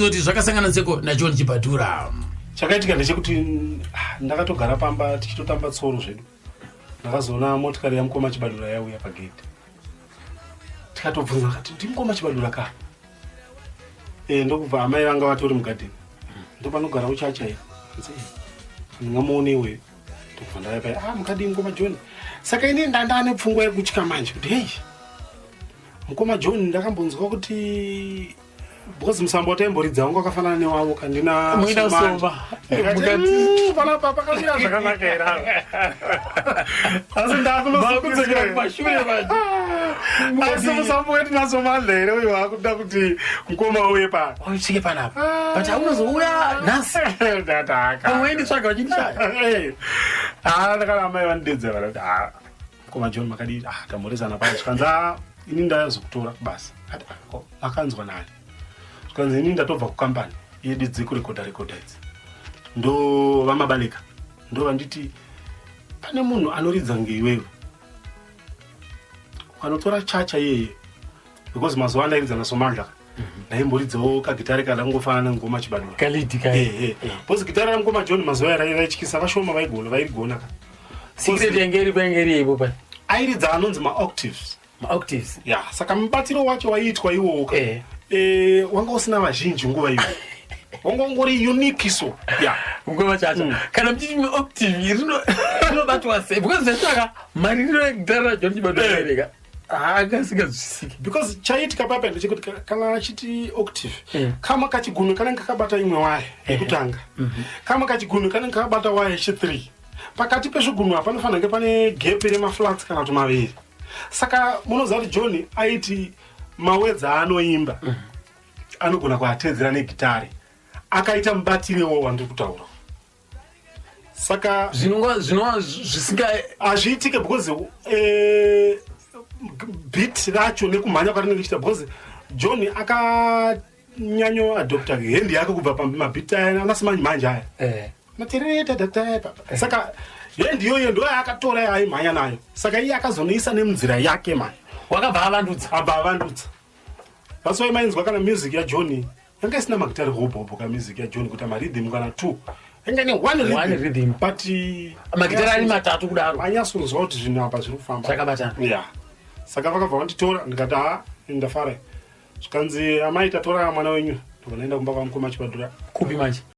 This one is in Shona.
Izoti zvakasangana seko naJohn Chibadura. Chakaitika ndechekuti ndakatogara pamba tichitotamba tsoro zvedu. Ndakazoona motikari yamukoma Chibadura yauya pagedhi. Tikatobvunza kati ndimukoma Chibadura ka? Eh, ndokubva amai vanga vatori mugadheni. Ndopanogara uchacha here? Ndzi ndingamuone iwe. Ndokubva ndauya paya, ah mukadii mukoma John. Saka ini ndandane pfungwa yekutya manje kuti hey mukoma John ndakambonzwa kuti because musambo wataimboridza wangu wakafanana newavo kandina Muina soma. Mukati panapa pakamira zvakanaka here apa? Asi ndakunozokudzokera kumashure manje. Asi musambo wedu nasomandla here uyu wakuda kuti mukoma uye pano. Usvike panapa. But haunozouya nhasi. Ndataka. Pamwe wainditsvaga uchindishaya. Ah, ndakana amai vandidedza vakati ah mukoma John makadii? Ah, tamhoresana pano. Zvikanzi ah ini ndazokutora kubasa. Ati ah, ko makanzwa nani? Zvikanzi ini ndatobva kukambani yedu dzekurekodha rekodha idzi. Ndo vamabaleka. Ndo vanditi pane munhu anoridza ngeiwewe. Ukanotora chacha iyeye because mazuva andairidza naSomandla ndaimboridzawo kagitare kada kungofanana nengoma Chibadura. Kalidi kai. Ehe. Because gitare ramukoma John mazuva aya raityisa vashoma vaigona vairigona ka. Secret yange iri pange iri ipo pa. Airidza anonzi maoctaves. Maoctaves. Ya, saka mubatiro wacho waiitwa iwowo ka. Eh. Eh, wanga usina vazhinji nguva iyo. Wanga ungori unique so. Ya. Mukoma Chacha. Kana muchiti maoctave rino rinobatwa sei? Because zvachaka maririro egitare raJohn Chibadura ereka. Anga asinganzwisisiki. Because chaiitika papa ndechekuti kana achiti octave kama kachigunwe kanenge kakabata imwe waya yekutanga. Kama kachigunwe kanenge kakabata waya yechi 3. Pakati pezvigunwe apa panofanira kunge pane gap remaflats kana kuti maviri. Saka munoziva kuti John aiti mawedzi aanoimba anogona kuatedzera negitare. Akaita mubatire wo wandiri kutaura. Saka Zvinonga zvinova zvisinga hazviitike because beat racho nekumhanya kwarinenge richiita because John akanyanyo adopta hand yake kubva pamabhiti aya anasi manje manje aya. Materere saka hand iyoyo ndo yaakatora yaaimhanya nayo. Saka iye akazonoisa nemunzira yake manje. Wakabva avandudza. Abva avandudza. That's why mainzwa kana music yaJohn yanga isina magitare hobo hobo ka music yaJohn kuita marhythm kana 2. Yanga ine one rhythm. One rhythm. But magitare ari matatu kudaro. Anyatsonzwa kuti zvinhu apa zviri kufamba. Zvakabatana. Yeah. Saka vakabva vanditora ndikati ha ndafara. Zvikanzi amai tatora mwana wenyu. Ndobva ndaenda kumba kwamukoma Chibadura. Kupi manje?